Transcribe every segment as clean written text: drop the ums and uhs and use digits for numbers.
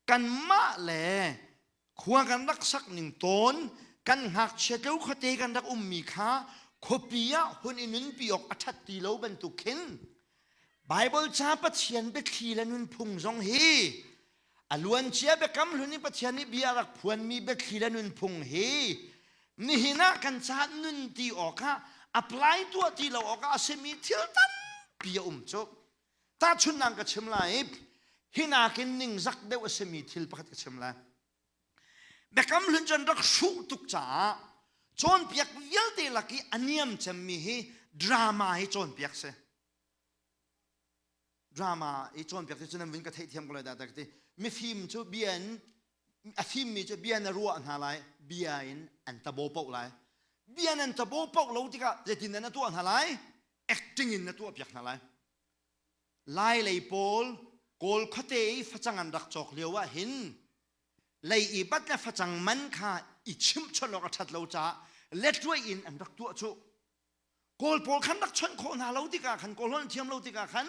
Kanmah le khua kan rak sak ning tawn kan ngakchia tleu khuate kan rak ummi kha khuapi ah hun i nunpi awk a ṭhat ti lo bantuk khin Baibal ca Pathian biathli le nunphung zong hi a luancia biakam hlun i Pathian nih bia a rak phuanmi biathli le nunphung hi nihin ah kan caah nun ti awkah apply tuah ti lo awkah a simi thil tampi a um cu. Tahchunhnak ka chim lai i hi nakin ningzak deuh a simi thil pakhat ka chim lai. Biakam hlun cu an rak hruh tuk caah cawnpiak vialte lak i a niam cemmi hi drama hi cawnpiak si. Drama i cawnpiak ti cu nan vun ka theihthiam ko lai dah ka ti. Mifim cu bia in a fimmi cu bia na ruah hna lai, bia in an tabo paoh lai. Bia nan tabo paoh lo tikah zeitin dah na tuah hna lai? Acting in na tuah piak hna lai. Lai lei pawl Kawl khuate i facang an rak cawk lio ah hin lei i bat le facang man kha i chimh chawnh awk a ṭhat lo caah letruai in an rak tuah cu. Kawl pawl khan rak chawnh khawh hna lo tikah khan Kawl holh an thiam lo tikah khan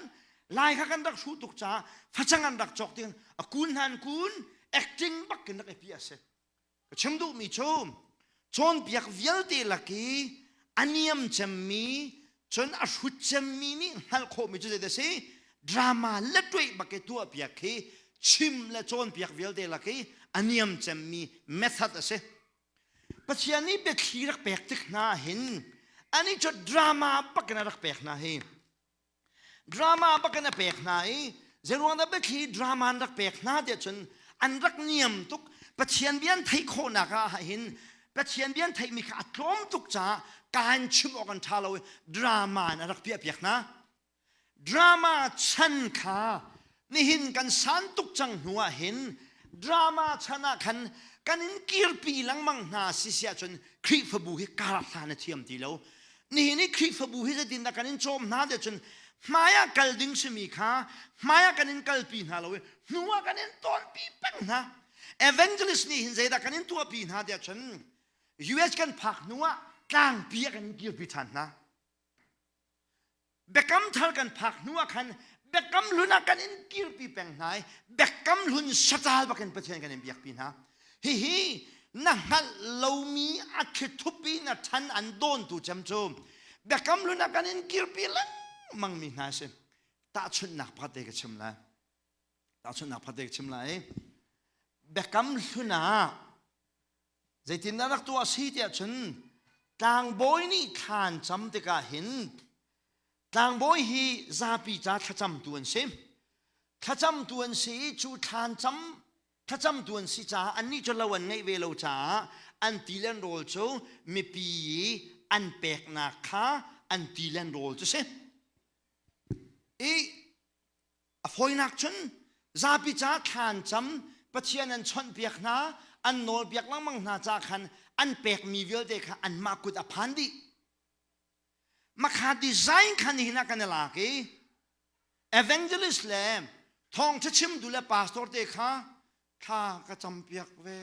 Lai kha kan rak hruh tuk caah facang an rak cawk tik a kun hna an kun acting bak in rak i piah a si. Ka chim duhmi cu cawnpiak vialte lak i a niam cemmi cun a hrut cemmi nih hngalh khawhmi cu zeidah a si? Drama letweh bak i tuahpiak khi chim le cawnpiak vialte lak i a niam cemmi method a si. Pathian nih biathli rak pek tik hna hin ani cu drama bak in a rak pek hna hi. Drama bak in a pek hna i zeiruang dah biathli drama an rak pek hna tiah cun an rak niam tuk. Pathian bia an theih khawhnak ah hin Pathian bia an theihmi kha a tlawm tuk caah kaan chim awk an ṭha lo i drama in a rak piahpiak hna. Drama chan kha nihin kan san tuk cang hnu ah hin drama chan ah khan kan in kirpi lengmang hna si si ahcun Khrihfabu hi kar hlan a thiam ti lo. Nihin i Khrihfabu hi zeitindah kan in cawm hna tiah cun hmai ah kal ding simi kha hmai ah kan in kalpi hna lo i hnu ah kan in tawnpi peng hna. Evangelist nih hin zeidah kan in tuahpi hna tiah cun US kan phak hnu ah tlangpi ah kan in kirpi ṭhan hna. Biakam thar kan phak hnu ah khan biakam hlun ah kan in kirpi peng hna i biakam hlun sacal bakin Pathian kan in biakpi hna. Hihi na hngalh lomi a thlithup i na ṭhan an dawntu cem cu biakam hlun ah kan in kirpi lengmang mi hna a si. Tahchunhnak pakhat te ka chim lai. Tahchunhnak pakhat te ka chim lai. Biakam hlun ah Zeitindah rak tuah a si tiah cun tlangbawi nih thla an cam tikah hin tlangbawi hi zapi ca thlacamtu an si. Thlacamtu an si i cu thlan cam thlacamtu an si caah annih cu lo an ngeih ve lo caah an ti le an rawl cu mipi i an peknak kha an ti le an rawl cu si. I A fawinak cun zapi ca thla an cam, Pathian an chawnhpiak hna, an nawlpiak lengmang hna ca khan an pekmi vialte kha anmah kut a phan dih. Makha design kha nihin ah kan i lak i evangelist le thawngṭha chimtu le pastor te kha thla ka campiak ve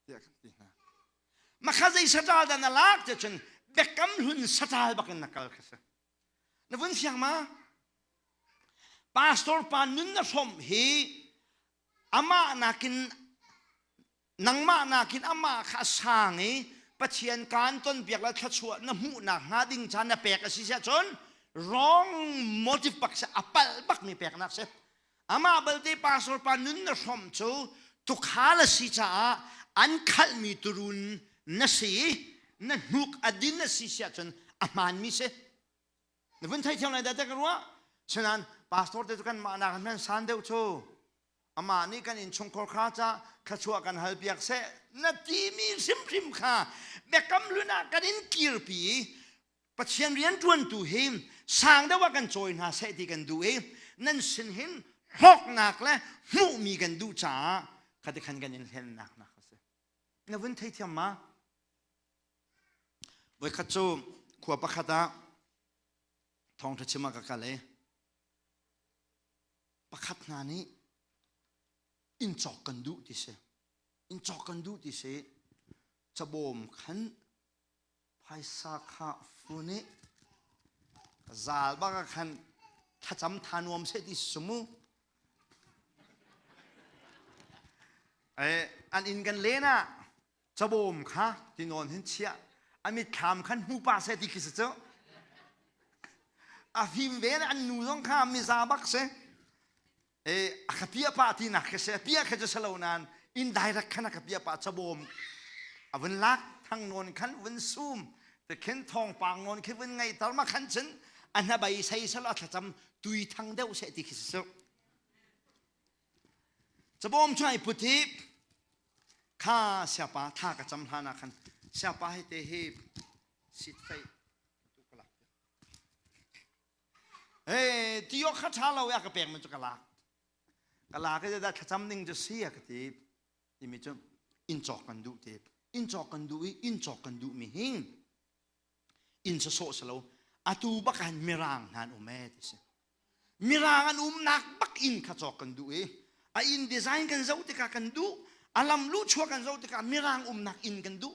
tiah kan ti hna. Makha zei saṭal dah na lak tiah cun biakam hlun saṭal bakin na kal kha si. Na vun fiang ma? Pastor pa nun na hrawmh hi amah nakin nangmah nakin amah kha a sang i Pathian kaan tonpiak le thluachuah na hmuhnak hnga ding ca na pek a si siah cun wrong motive bak si a palh bak mi peknak si amah balte pastor pa nun na hrawmh cu tukhal a si caah an khalhmi turun na si i na hnuk a din a si siah cun a hmaanmi si na vun theithiam lai dah ka ruah sinan pastor te cu kan mah nak hman san deuh cu amah nih kan innchungkhar kha ca thluachuah kan hal piak seh na timi hrimhrim kha biakam hlun ah kan in kirpi i Pathian rianṭuantu hi sang deuh ah kan cawi hna seh ti kan duh i nan sin hin hlawknak le hmuhmi kan duh caah khati khan kan in hlennak nak a si. Na vun theithiam ma? Voikhat cu khua pakhat ah thawngṭha chim ah ka kal i pakhat hna nih inn cawk kan duh ti si. Inn cawk kan duh ti si. Cabawm khan Phaisa kha fun i zal bak ah khan thlacam tha nuam seh ti si mu. An inn kan len ah cabawm kha tinawn hin chiah a mitthlam khan hmu pa seh ti khi si cu. A fim ve le an nu zong kha miza bak si. A ka piah pah tinak khi si. A piah kha cu si lo nain indirect khan a ka piah pah cabawm a vun lak thang nawn khan vun sum te khin thawngpang nawn khi vun ngaihter ma khan cun a hnabei sei sel a thlacam tui thang deuh seh ti khi si cu. Cabawm chung ai put hi kha siapa tha ka cam hlan ah khan siapa hi te hi sit fei tu ka lak. Hey, ti awk kha ṭha lo ya ka pek mi cu ka lak. Ka lak i dah thlacam ning cu si a ka ti. Timi cu inn cawk kan duh ti. Inn cawk kan duh i inn cawk kan duh mi hi inn sawsawh si lo. Atu bak ah mirang hna an um ee ti si. Mirang an umnak bak inn kha cawk kan duh i a inn design kan zoh tikah kan duh a lam luhchuah kan zoh tikah mirang umnak inn kan duh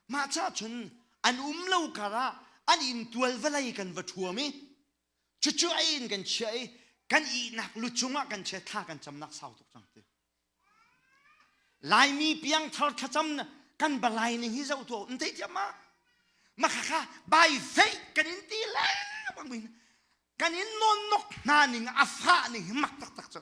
mah ca cun an um lo karah an inn tual vawlei kan va ṭhuam i cucu a inn kan chiah i kan ihnak lu cungah kan chia thla kan camnak sau tuk cang ti Laimi piangthar thlacam kan balai ning hi zoh tuah um thei thiam ma makhakha by faith kan in ti lengmang kan in nawnnok hna ning a fah ning hi mak taktak cu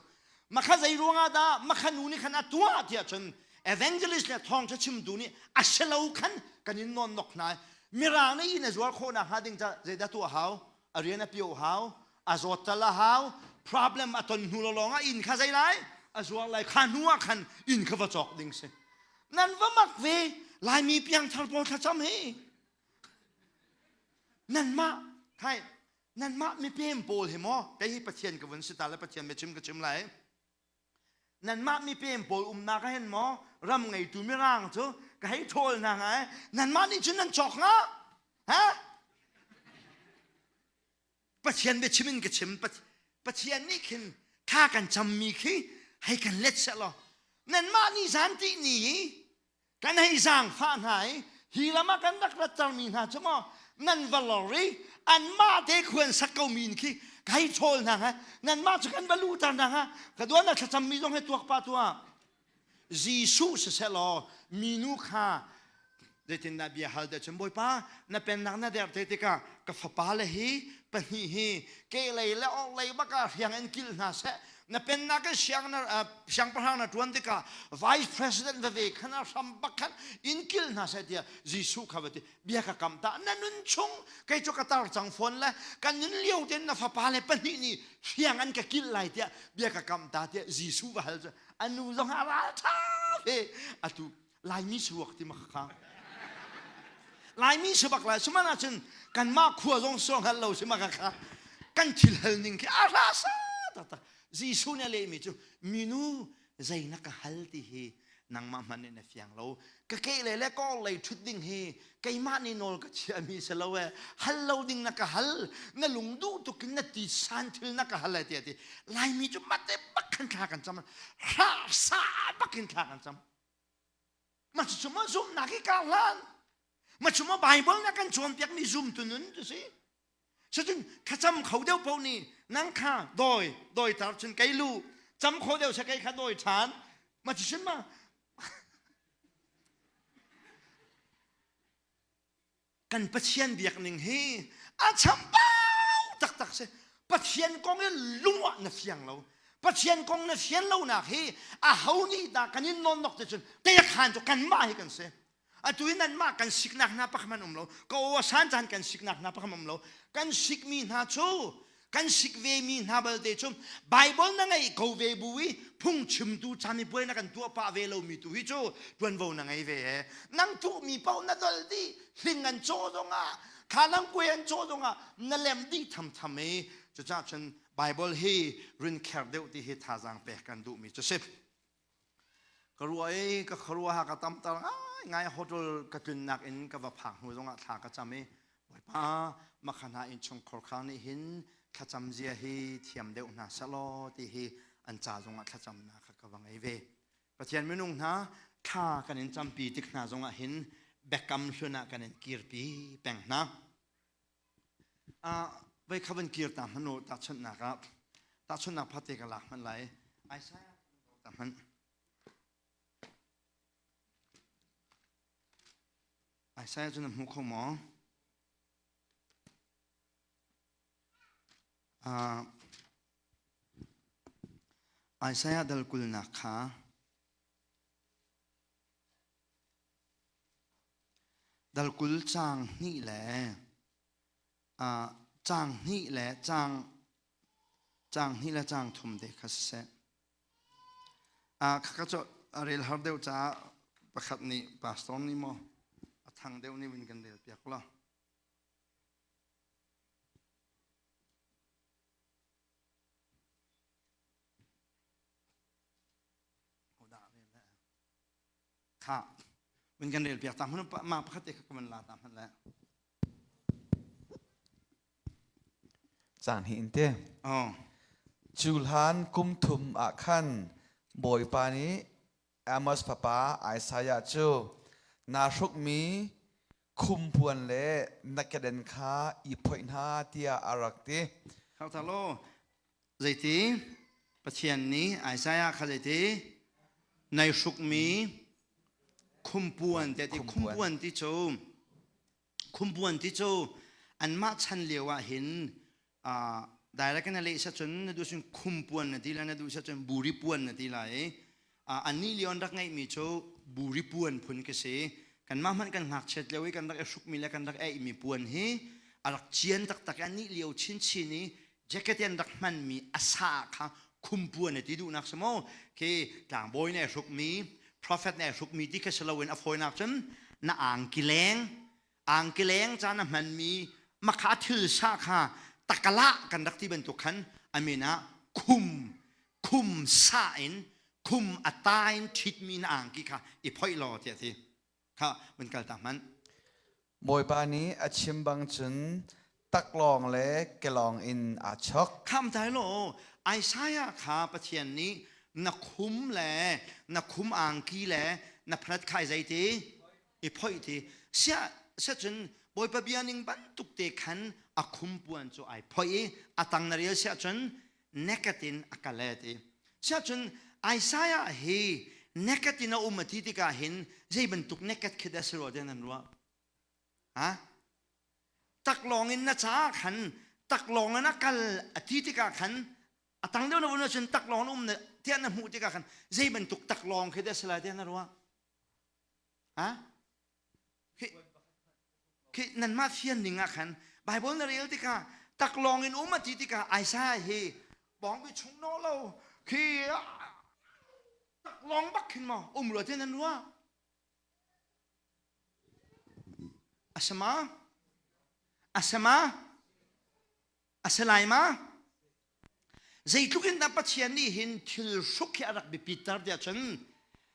makha zei ruangah dah makha nu nih khan a tuah tiah cun evangelist le thawngṭha chimtu nih a si lo khan kan in nawnnok hna mirang nih inn a zuar khawhnak hnga ding ca zeidah tuah hau a rian a pio hau a zawt tal a hau problem a ton hnu lawng ah inn kha zei lai a zuar lai kha hnu ah khan inn kha va cawk ding si nan va mak ve laimi piangthar pawl thlacam hi Nanmah khai nanmah mipem pawl hi maw kei hi Pathian ka vun si ta le Pathian biachim ka chim lai. Nanmah mipem pawl umnak ah hin maw ram ngeitu mirang cu ka hei ṭhawl hna hnga i nanmah nih cun nan cawk hnga? Ha? Pathian biachim in ka chim. Pathian nih khin thla kan cammi khi hei kan let seh law nanmah nih zan tih ni i kan hei zaangfah hna i hi lam ah kan rak rattermi hna cu maw nan va lor i anmah te khuan sak ko mi khi ka hei ṭhawl hna hnga nanmah cu kan va luhter hna hnga ka duan na thlacammi zong he tuak pah tuah Jesuh siseh law minu kha zeitindah bia hal deh cun Bawipa na pennak na der te tikah ka fapa le hi pahnih hi kehlei le orhlei bak ah hriang in kil hna seh na pennak in siang na siangpahrang na ṭuan tikah vice president veve khan a hram bak khan in kil hna seh tiah Jesuh kha va ti bia ka kam ta na nun chung kei cu ka tar cang fawn le kan nun lio ten na fapa le pahnih nih hriang an ka kil lai tiah bia ka kam ta tiah Jesuh va hal cu a nu zong a ral ṭha ve atu Laimi suak ti ma kha Laimi si bak lai sihmanh ahcun kanmah khua zong suang hal lo si ma kha kan thil hal ning khi a hra sa taktak Jesuh nih a lehmi cu minu zei na ka hal ti hi nangmah hmanh nih na fiang lo ka ke le le kor lei ṭhut ding hi keimah nih nawl ka chiahmi si lo e hal lo ding na ka hal na lung duh tuk in na ti san thil na ka hal e tiah ti Laimi cu mate bak khan thla kan cam hra sa bak in thla kan cam Mah cucu maw zumhnak hi kar hlan. Mah cu maw Bible na kan cawnpiakmi zumtu nun tu si. Cucun thlacam kho deuh paoh nih nang kha dawi dawi tar cun kei lu cam kho deuh se kei kha dawi ṭhan. Mah cucun ma kan Pathian biak ning hi a chambau taktak si. Pathian kong i lung ah na fiang lo. Pathian kong na fian lonak hi a ho nih dah kan in nawn nok te cun khan cu kanmah hi kan si. Atu in nanmah kan siknak hna pakhat um lo. Ka aw a san caan kan siknak hna pakhat um lo. Kan sikmi hna cu kan sik ve mi hna balte cu Bible na ngeih ko ve bu i phungchimtu camipuai na kan tuah pah ve lomi tu hi cu tuanvo na ngei ve he nang tuahmi paoh na dol dih hling an caw zongah thlalang kuai an caw zongah na lem dih thamtham i cucaah cun Bible hi rin kher deuh ti hi thazaang pek kan duhmi cu si Ka ruah i ka khuaruah ka tamter ngaingai hotel ka tlunnak in ka va phak hnu zongah thla ka cam i Bawipa makha hna innchungkhar kha nih hin thlacam zia hi thiam deuh hna sehlaw ti hi an ca zongah thlacamnak kha ka va ngei ve. Pathian minung hna thla kan in campi tik hna zongah hin biakam hlun ah kan in kirpi peng hna. Voi kha van kir ta hmanh u tahchunhnak ah tahchunhnak phate ka lak hmanh lai. Isaiah ta hmanh. Isaiah cu na hmu kho maw? Uh, Isaiah dal kulnak kha dal kul caang hnih le uh, caang hnih le caang caang hnih le caang thum te kha siseh. Khakha cu a rel har deuh caah pakhat nih pastor nih maw a thang deuh nih vun kan rel piak law. Kha vun kan rel piak ta hmanh mah pakhat te kha ka van la ta hmanh le. Caan hi in te. Oh. Cu hlan kum thum ah khan Bawipa nih Amos fapa Isaiah cu naa hrukmi khumpuan le na keden kha i phoih hna tiah a rak ti. Hau lo zeiti Pathian nih Isaiah kha zeiti nai hrukmi khumpuan te ti khumpuan ti cu Khumpuan ti cu anmah chan lio ah hin direct na leh cun na duh cun khumpuan na ti lai na duh cun buri puan na ti lai i annih lio an rak ngeihmi cu buri puan phun ka si. Kanmah hmanh kan ngakchiat lio i kan rak i hrukmi le kan rak eihmi puan hi a rak cian taktak i annih lio chinchin i jacket an rak hmanmi a sa kha khumpuan a ti duhnak si maw khi tlangbawi nih hrukmi prophet nih hrukmi ti kha si loin a fawinak cun na angki leng angki leng caan a hmanmi makha thil sa kha takala kan rak ti bantuk khan amin ah khum khum sa in khum a ta in ṭhitmi na angki kha i phoih law tiah ti kha van kal ta hmanh. Bawipa nih a chim bang cun taklawng le kelawng in aa chok. Kham tai lo Isaiah kha Pathian nih na khum le na khum angki le na phalat khai zei ti i phoih ti sia sia cun Bawipa bia ning bantuk te khan a khum puan cu ai phoih i a tang na rel sia cun naked in a kal e ti. Siahcun Isaiah hi naked in a um a ti tikah hin zei bantuk naked khi dah si rua tiah nan ruah? Ha? Taklawng in na caah khan taklawng in a kal a ti tikah khan a tang deuh na vun ahcun taklawng in um na tiah na hmuh tikah khan zei bantuk taklawng khi dah si lai tiah na ruah? Ha? Khi nanmah fian ning ah khan Bible na rel tikah taklawng in um a ti tikah Isaiah hi bawngbi chung no lo khi taklawng bak khin maw um rua ti nan ruah asama asama Asalai ma? Zeitluk in dah Pathian nih hin thil hruk hi a rak biapit ter tiah cun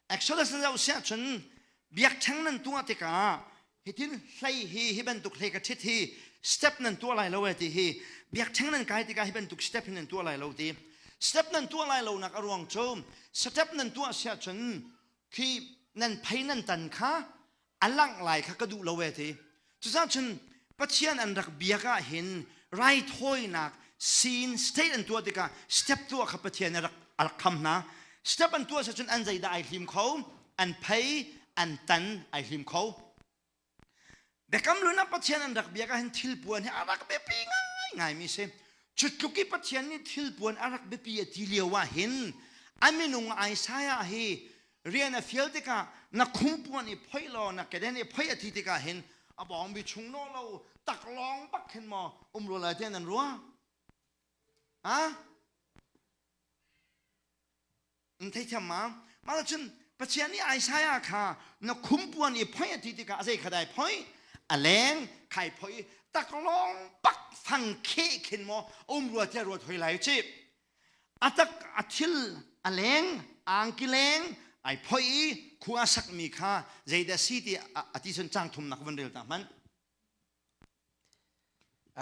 Exodus na zoh siah cun biakṭheng nan tuah tikah hitin hlei hi hi bantuk hlei ka ṭhit hi step nan tuah lai lo e ti hi biakṭheng nan kai tikah hi bantuk step hi nan tuah lai lo ti step nan tuah lai lo nak a ruang cu step nan tuah siah cun khi nan phei nan tan kha a langh lai kha ka duh lo e ti cucaah cun Pathian an rak biak ah hin raithawinak sin state an tuah tikah step tuah kha Pathian a rak a rak kham hna step an tuah cun an zeidah ai hlim kho an phei an tan ai hlim kho Biakam hlun ah Pathian an rak biak ah hin thilpuan hi a rak biapi ngaingai mi si. Cu tluk i Pathian nih thilpuan a rak biapi a ti lio ah hin a minung Isaiah hi rian a fial tikah na khumpuan i phoih law na keden i phoih a ti tikah hin a bawngbi chung naw lo taklawng bak khin maw um rua lai tiah nan ruah? Ha? Nan theithiam ma? Mah cun Pathian nih Isaiah kha na khumpuan i phoih a ti tikah a zei kha dai phoih? A leng khai phoih taklawng bak fang kheh khin maw um rua tiah ruat hoi lai ci. A tak a thil a leng angki leng ai phoih i khua sakmi kha zeidah si ti a ti cun cang thumnak van rel ta hmanh.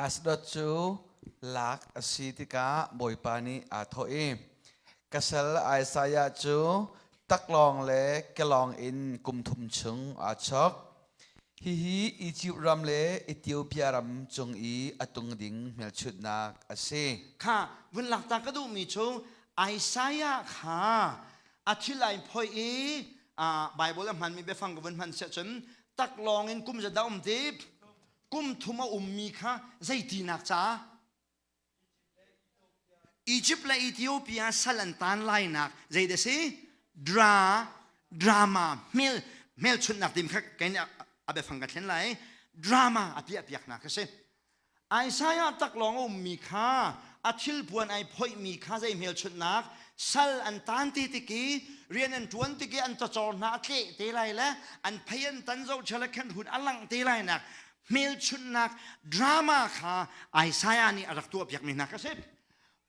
Ashdod cu lak a si tikah Bawipa nih aa thawh i, Ka sal Isaiah cu taklawng le kelawng in kum thum chung aa chok. Hihi Izipt ram le Ethiopia ram cung i a tung ding hmelchunhnak a si. Kha vun lak ta ka duhmi cu Isaiah kha a thil ai phoih i Bible a hmanmi biafang ka vun hman siah cun Taklawng in kum zedah um ti? Kum thum a ummi kha zeitinak ca? Egypt le Ethiopia sal an tan lainak zeidah si? Dra, drama, hmel, hmelchunhnak tim kha kei nih a biafang ka thlen lai. Drama a piah piaknak a si. Isaiah taklawng a ummi kha a thilpuan ai phoihmi kha zei hmelchunhnak sal an tan ti tik i rian an ṭuan tik i an cawcawr hna a tleh te lai le an phei an tan zohchia le khen hun a langh te lai nak hmelchunhnak drama kha Isaiah nih a rak tuahpiakmi hna kha si.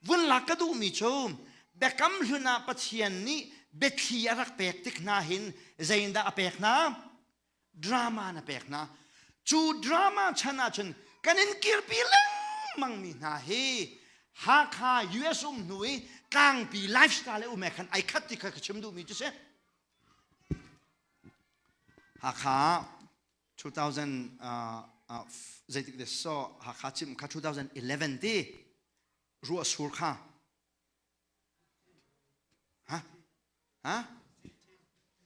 Vun lak ka duhmi cu Biakam hlun ah Pathian nih biathli a rak pek tik hna hin zeiindah a pek hna? Drama na pek hna. Cu drama chan ahcun kan in kirpi lengmang mi hna hi Hakha US um hnu i tlangpi lifestyle um he khan ai khat ti kha ka chim duhmi cu si. Hakha 2000 zeitik de so Hakha chim kha 2011 ti ruah sur kha ha ha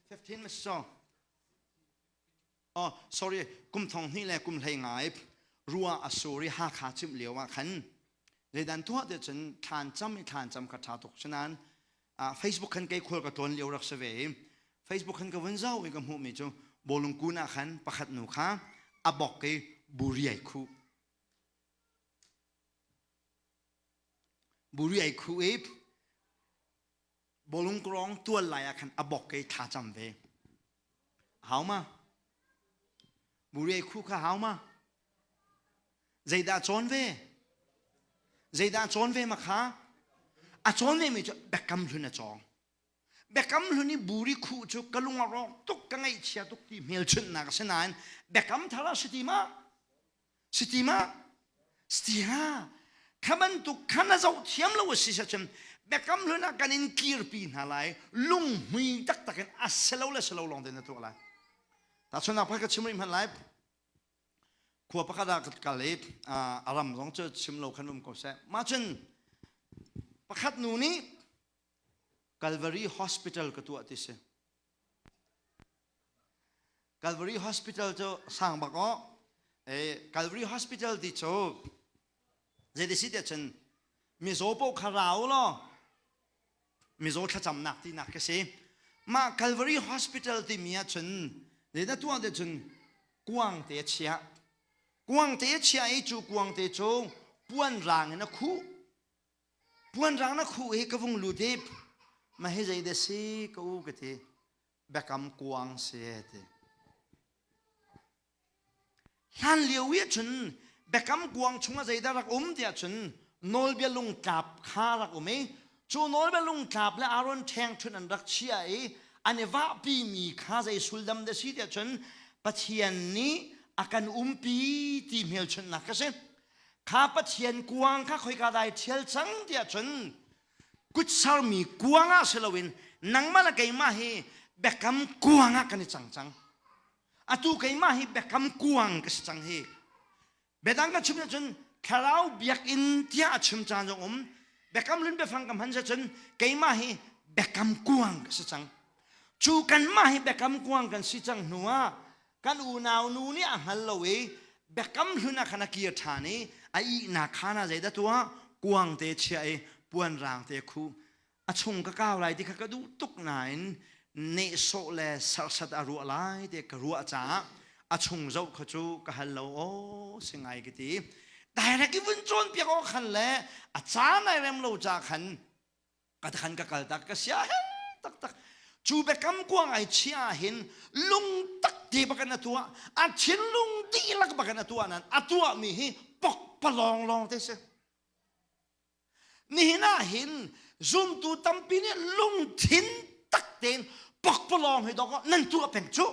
15 mas so oh sorry kum thong hnih le kum hlei ngai ruah a sur i Hakha chim lio ah khan zeidan tuah te cun thlan cam i thlan cam kha tha tuk sinan Facebook khan kei khual ka tlawn lio rak si ve i Facebook khan ka vun zau i ka hmuhmi cu bawlung kun ah khan pakhat nu kha a bok i buri ai khuh buri ai khuh i bawlung krawng tual lai ah khan a bok i thla cam ve hau ma buri ai khuh kha hau ma Zeidah cawn ve? Zeidah cawn ve ma kha? A cawn ve mi cu biakam hlun a cawng. Biakam hlun i buri khuh cu ka lung a rawk tuk, ka ngaihchia tuk ti hmelchunhnak a si nain biakam thar ah si ti ma? Si ti ma? Si ti ha. Kha bantuk kha na zoh thiam lo a si cun biakam hlun ah kan in kirpi hna lai lunghmui taktak in a si lo le si lo lawng te na tuah lai. Tahchunhnak pakhat ka chim rih hmanh lai. Khua pakhat ah ka kal i a ram zong cu chim lo khan um ko seh. Mah cun pakhat nu nih Calvary Hospital ka tuah ti si. Calvary Hospital cu sang bak aw. E, Calvary Hospital ti cu zeiti si tiah cun mizaw paoh kha rau law mizaw thlacamnak tinak ka si. Mah Calvary Hospital timi ah cun na tuah te cun kuang te a chiah. Kuang te a chiah i cu kuang te cu puan rang in a khuh. Puan rang na khuh hi ka vung lut i mah hi zei dah si ka u ka ti. Biakam kuang si ti. Hlan lio i cun biakam kuang chungah zeidah rak um tiah cun nawlbia lungtlap kha rak um i cu nawlbia lungtlap le Aaron ṭhengṭhunh an rak chiah i an i vahpimi kha zei sullam dah si tiah cun Pathian nih a kan umpi ti hmelchunhnak ka si. Kha Pathian kuang kha khoika dai ṭhial cang tiah cun kutsarmi kuang ah si loin nangmah le keimah hi biakam kuang ah kan i cang cang. Atu keimah hi biakam kuang ka si cang hi. Biadang ka chim cun thlarau biakinn tiah a chim caan zong um. Biakam hlun biafang ka hman cun keimah hi biakam kuang ka si cang. Cu kanmah hi biakam kuang kan si cang hnu ah kan unau nu nih a hngal lo i biakam hlun ah khan a kir ṭhan i a ihnak khaan ah zeidah tuah kuang te chiah i puan rang te khuh a chung ka kau lai ti kha ka duh tuk nain nehsawh le serhsat a ruah lai ti ka ruah caah a chung zoh kha cu ka hal lo aw si ngai ka ti direct i vun cawnpiak awk khan le a caan ai rem lo ca khan ka khan ka kal tak ka sia hel taktak cu biakam kuang ai chia hin lung tak te bakan a tuah a thinlung dihlak bakan a tuah nan a tuah mi hi pok palong long te si Nihin ah hin zumtu tampi nih lungthin tak tein pakpalawng hi dawk nan tuah peng cu.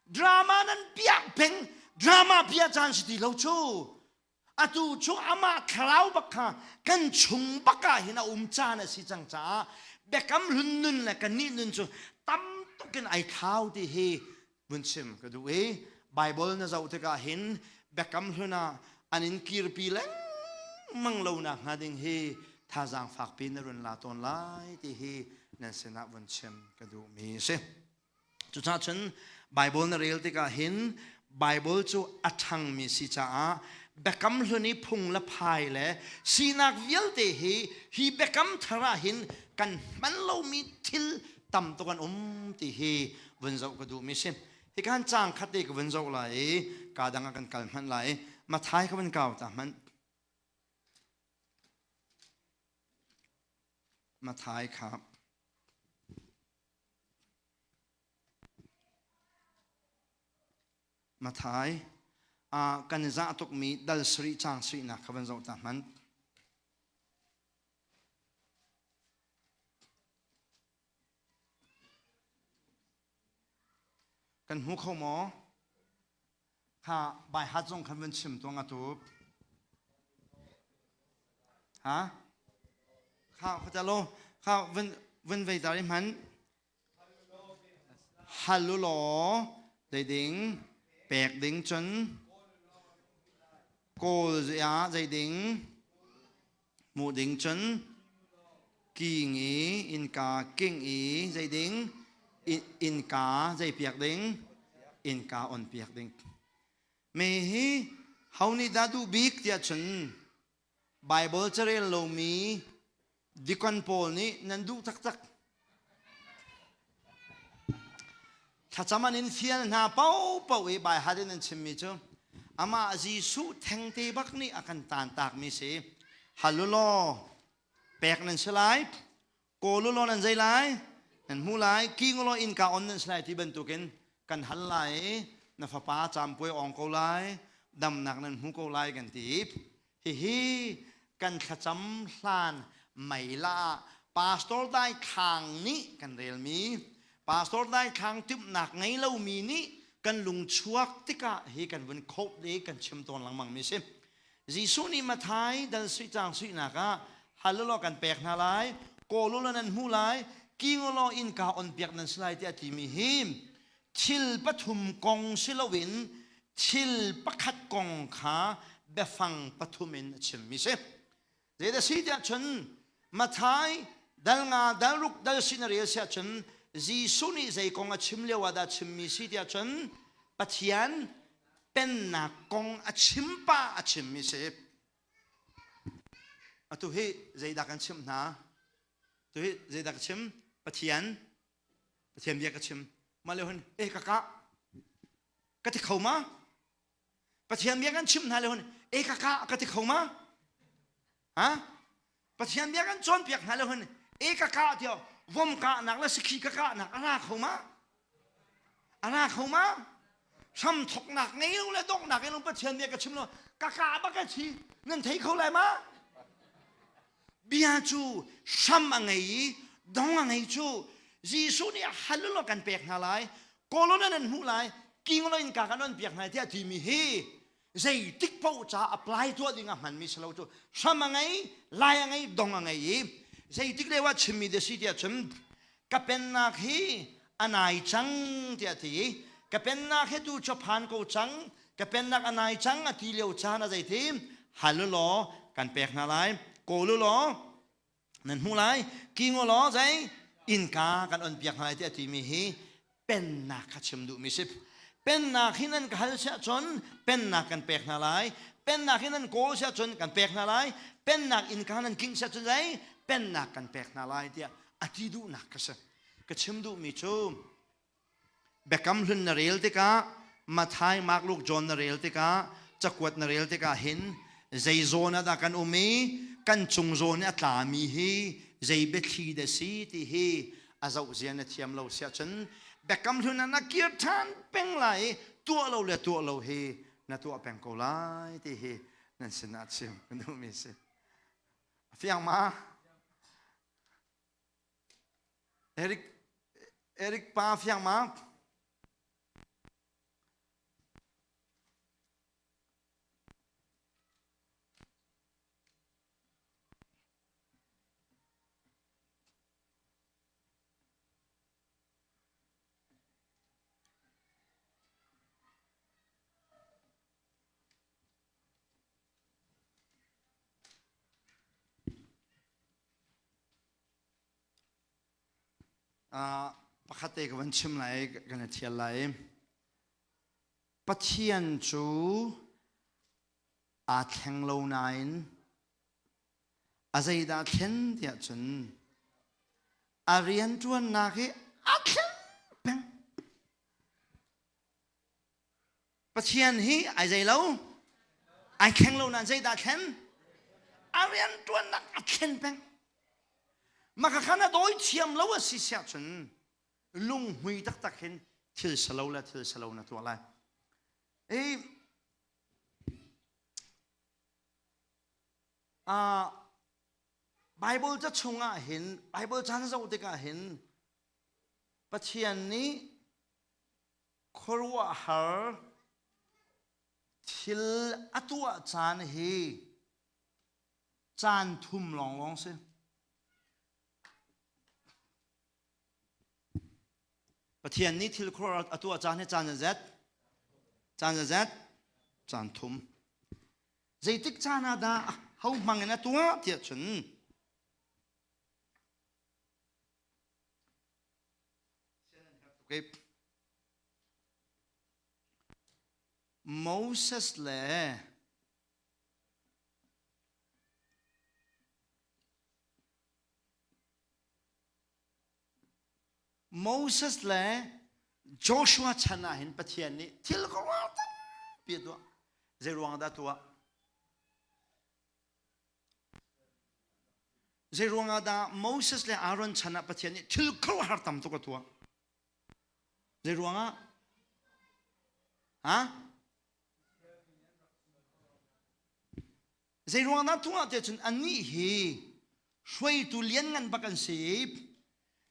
Drama nan piak peng, drama pia caan si ti lo cu. Atu cu amah thlarau bak kha kan chung bak ah hin a um caan a si cang caah biakam hlun nun le kannih nun cu tam tuk in ai thlau ti hi vun chim ka duh i Bible na zoh tikah hin biakam hlun ah an in kirpi lengmang lo nak hnga ding hi thazaang fakpi na run la tawn lai ti hi nan sinah vun chim ka duhmi a si. Cucaah cun Bible na rel tikah hin Bible cu a ṭhangmi si caah biakam hlun i phung le phai le sinak vialte hi hi biakam thar ah hin kan hman lomi thil tam tuk an um ti hi vun zoh ka duhmi si. Hi kan caang khat te ka vun zoh lai i ka dang ah kan kal hmanh lai. Mathai ka vun kau ta hmanh. Mathai kha Mathai kan i zah tukmi dal sarih caang sarihnak kha van zoh ta hmanh. Kan hmu kho maw? Kha bai hat zong khan van chim tuang atu. Ha? Kha khuata lo kha van van vei dar i hman. Hal u law zei ding pek ding cun kawl ah zei ding hmuh ding cun king i innka king i zei ding innka zei piak ding innka on piak ding me hi ho nih dah duh bik tiah cun Bible carel lomi dikon pawl nih nan duh taktak. Thlacam an in fial hna paohpaoh i baihat in an chimmi cu amah Jesuh thengte bak nih a kan taantakmi si. Hal u law pek nan si lai, kawl u law nan zei lai, nan hmu lai, king u law innka on nan si lai ti bantukin kan hal lai i na fapa campuai ong ko lai, damnak nan hmu ko lai kan ti. Hihi kan thlacam hlan meila ah pastor dai khang nih kan relmi pastor dai khang timhnak ngei lomi nih kan lung chuak tikah hi kan vun khoh i kan chim tawn lengmang mi si. Jesuh nih Mathai dal sui cang suinak ah hal law kan pek hna lai, kawl law nan hmu lai, king law innka on piak nan si lai tiah a timi hi thil pathum kong si loin thil pakhat kong kha biafang pathum in a chimmi si. Zeidah si tiah cun Mathai dal nga dal ruk dal sin a rel siah cun Jesuh nih zei kong a chim lio ah dah chimmi si tiah cun Pathian pennak kong a chim pa a chimmi si. Atu hi zeidah kan chimh hna? Tu hi zeidah ka chim? Pathian Pathian bia ka chim. Mah le hun e ka kah ka ti kho ma? Pathian bia kan chimh hna le hun e ka kah ka ti kho ma? Ha? Pathian bia kan cawnpiak hna le hun e ka kah tiah vom kahnak le sakhi ka kahnak a ra kho ma? A ra kho ma? Hram thoknak ngei lo le donghnak ngei lo Pathian bia ka chim lo ka kah bak a thi nan thei kho lai ma? Bia cu hram a ngei i dong a ngei cu Jesuh nih hal law kan pek hna lai kawlawn nan hmuh lai king lo in ka kan on piak hna tiah timi hi zeitik paoh ca apply tuah ding a hmanmi si lo cu hram a ngei lai a ngei dong a ngei i zeitik lio ah chimmi da si tiah cun ka pennak hi a nai cang tiah ti i ka pennak hi tu cu phan ko cang ka pennak a nai cang a ti lio caan a zeiti hal u law kan pek hna lai kawl u law nan hmuh lai king u law zei innka kan on piak hna lai tiah timi hi pennak kha chim duhmi si pennak hi nan ka hal siah cun pennak kan pek hna lai pennak hi nan kawl siah cun kan pek hna lai pennak innka nan kingh siah cun zei pennak kan pek hna lai tiah a ti duhnak ka si ka chim duhmi cu Biakam hlun na rel tikah Mathai, Mark, Luke, John na rel tikah cakuat na rel tikah hin zei zawn ah dah kan um i kan cung zawn i a tlami hi zei biathli dah si ti hi a zoh zia na thiam lo siah cun Biakam hlun ah na kir ṭhan peng lai i tuah lo le tuah lo hi na tuah peng ko lai ti hi nan sinah chim ka duhmi si. A fiang ma? Eric Eric pa fiang ma? Pakhat te ka van chim lai, kan i thial lai. Pathian cu aa thleng lo nain a zeidah thlen tiah cun a rianṭuannak hi aa thleng peng. Pathian hi ai zei lo, ai thleng lo nain zeidah thlen? A rianṭuannak a thlen peng. Maka khan a dawi thiam lo a si siah cun lunghmui taktak hin thil salo le thil salo na tuah lai. I uh, Bible ca chungah hin Bible caan zoh tikah hin Pathian nih khuaruahhar thil a tuah caan hi caan thum lawnglawng si. Pathian nih thil khuaruahhar a tuah caan hi caan zat caan zat caan thum. Zeitik caan ah dah ho hmang in a tuah tiah cun Moses le Moses le Joshua chan ah hin Pathian nih thil khuaruahhar tampi a tuah. Zei ruang dah tuah? Zei ruangah dah Moses le Aaron chan ah Pathian nih thil khuaruahhar tam tuk a tuah? Zei ruangah? Ha? Zei ruang dah tuah tiah cun annih hi hruaitu lianngan bak an si.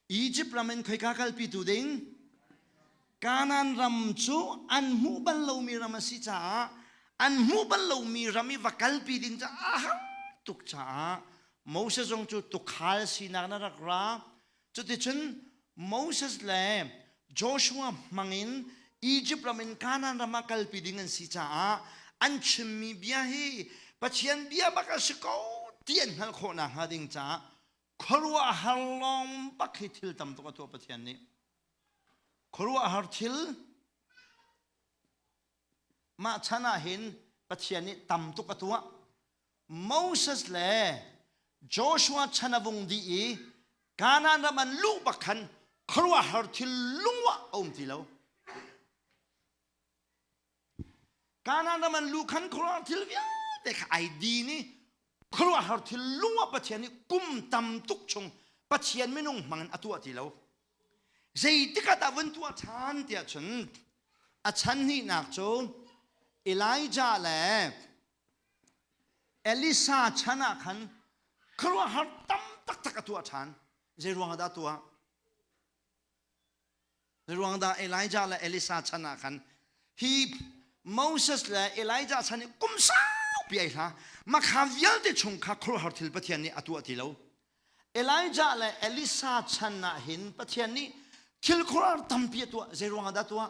Egypt ram in khoika kalpi tu ding? Kanaan ram cu an hmuh bal lomi ram a si caah an hmuh bal lomi ram i va kalpi ding cu a har tuk caah Moses zong cu tukhal sinak na rak ra. Cuticun Moses le Joshua hmangin Egypt ram in Kanaan ram ah kalpi ding an si caah an chimmi bia hi Pathian bia bak a si ko ti an hngalh khawh nakhnga ding caah khuaruahhar lawng bak hi thil tam tuk a tuah Pathian nih. Khuaruahhar thil mah chan ah hin Pathian nih tam tuk a tuah. Moses le Joshua chan a vung dih i Kanaan ram an luh bak khan khuaruahhar thil lungwah a um ti lo. Kanaan ram an luh khan khuaruahhar thil vialte kha ai din i khuaruahhar thil lung ah Pathian nih kum tam tuk chung Pathian minung hmang in a tuah ti lo. Zeitik ah dah vun tuah ṭhan tiah cun a chan hnihnak cu Elijah le Elisa chan ah khan khuaruahhar tam taktak a tuah ṭhan. Zei ruang ah dah tuah? Ruang dah Elijah le Elisa chan ah khan hi Moses le Elijah chan i kum saupi ai hla makha vialte chung kha khuaruahhar thil Pathian nih a tuah ti lo. Elijah le Elisa chan ah hin Pathian nih thil khuaruahhar tampi a tuah. Zei ruang ah dah tuah?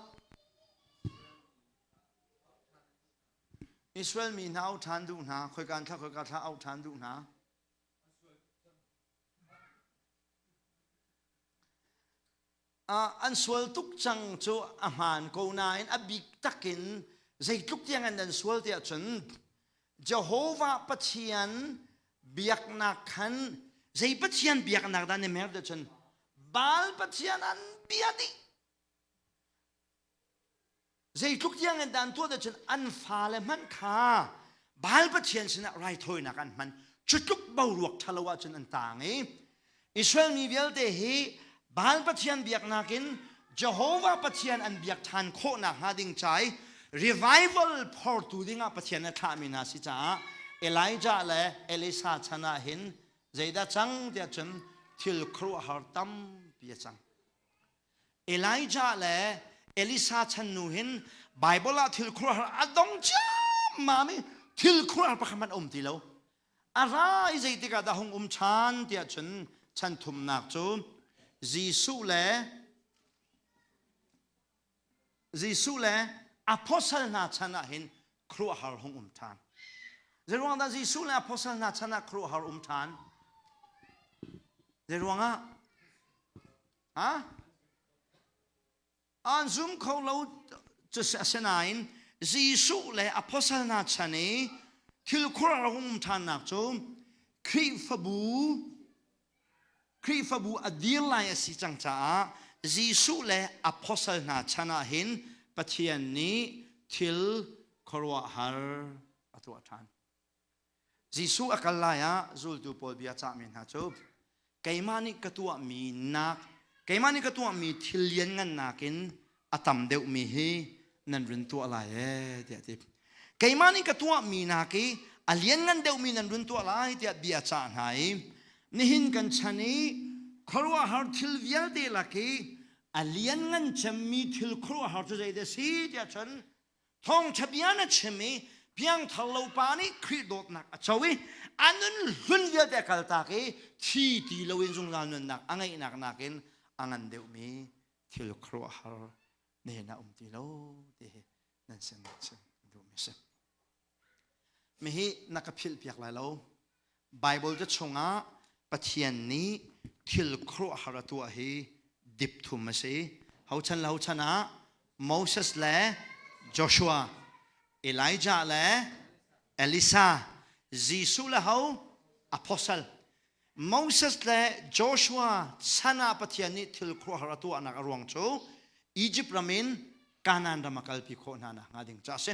Israel mi hna au ṭhan duh hna, khoika thla khoika thla au ṭhan duh hna. An sual tuk cang cu a hmaan ko nain a bik takin zeitluk tiang an sual tiah cun Jehovah Pathian biaknak khan zei Pathian biaknak dah na mer tiah cun Baal Pathian an bia dih. Zeitluk tiang in dah an tuah cun an fale hmanh kha Baal pathian sinah raithawinak an hman. Cu tluk boruak ṭhalo ahcun an taang i Israel mi vialte hi Baal pathian biaknak in Jehovah Pathian an biak ṭhan khawh nakhnga ding ca i revival phortu dingah Pathian a thlahmi hna si caah Elijah le Elisha chan ah hin zeidah cang tiah cun thil khuaruahhar tampi a cang. Elijah le Elisa chan nu hin Bible ah thil khuaruahhar a dong ciammam i thil khuaruahhar pakhat hmanh a um ti lo. A ra i zeitik ah dah hung um ṭhan tiah cun chan thumnak cu Jesuh le Jesuh le apostle hna chan ah hin khuaruahhar hung um ṭhan. Zeiruang dah Jesuh le apostle hna chan ah khuaruahhar um ṭhan? Zeiruang ah? Ha? An zum kho lo. Asinain Jesuh le apostle hna chan i thil khuaruahhar a hung um ṭhannak cu Khrihfabu Khrihfabu a dir lai a si cang caah Jesuh le apostle hna chan ah hin Pathian nih thil khuaruahhar a tuah ṭhan. Jesuh a kal lai ah zultu pawl bia cahmi hna cu keimah nih ka tuahmi nak keimah nih ka tuahmi thil lianngan nakin a tam deuhmi hi nan run tuah lai ee tiah a ti. Keimah nih ka tuahmi nak i a lianngan deuhmi nan run tuah lai tiah bia cah hna i nihin kan chan i khuaruahhar thil vialte lak i a lianngan cemmi thil khuaruahhar cu zeidah a si tiah cun Thawngṭha bia na chim i piangthar lo pa nih Khrih dawtnak a co i a nun hlun vialte a kaltak i thi ti loin zungzal nunnak a ngeihnak nakin a ngan deuhmi thil khuaruahhar nihin ah um ti lo ti hi nan sin chim duhmi si. Mihi na ka philh piak lai lo. Bible ca chungah Pathian nih thil khuaruahhar a tuah hi dip thum a si. Hochan le hochan ah Moses le Joshua, Elijah le Elisa, Jesuh le ho apostle. Moses le Joshua chan ah Pathian nih thil khuaruahhar a tuahnak a ruang cu Egypt ram in Canaan ram a kalpi khawh hna nak hnga ding ca a si.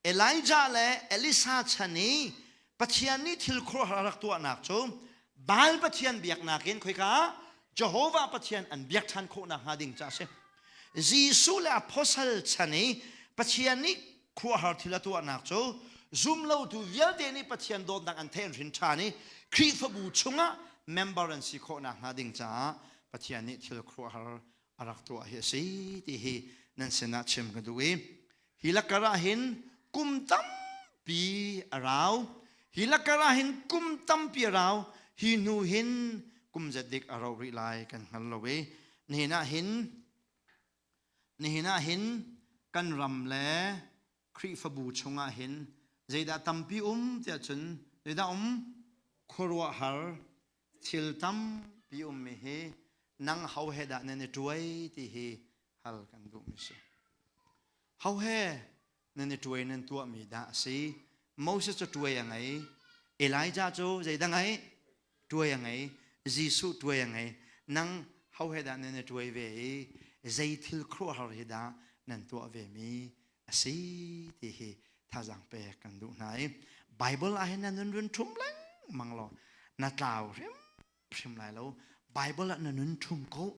Elijah le Elisa chan i Pathian nih thil khuaruahhar a rak tuahnak cu Baal pathian biaknak in khoika Jehovah Pathian an biak ṭhan khawhnak hnga ding ca a si. Jesuh le apostle chan i Pathian nih khuaruahhar thil a tuahnak cu zumlotu vialte nih Pathian dawtnak an theih an hrin ṭhan i Khrihfabu chungah member an si khawhnak hnga ding caah Pathian nih thil khuaruahhar a rak tuah hi a si ti hi nan sinah chim ka duh i hi lakar ah hin kum tampi a rau. Hi lakar ah hin kum tampi a rau. Hi hnu hin kum zat dik a rau rih lai kan hngal lo i nihin ah hin nihin ah hin kan ram le Khrihfabu chungah hin zeidah tampi um tiah cun zeidah um? Khuaruahhar thil tampi ummi hi nang ho he dah nan i tuai ti hi hal kan duhmi si. Ho he nan i tuai, nan tuahmi dah a si? Moses cu tuai a ngei, Elijah cu zeidah ngei? Tuai a ngei. Jesuh tuai a ngei. Nang ho he dah nan i tuai ve i zei thil khuaruahhar hi dah nan tuah ve mi a si ti hi thazaang pek kan duh hna i Bible ah hin na nun run ṭhum lengmang law na tlau hrimhrim lai lo. Bible ah na nun ṭhum ko.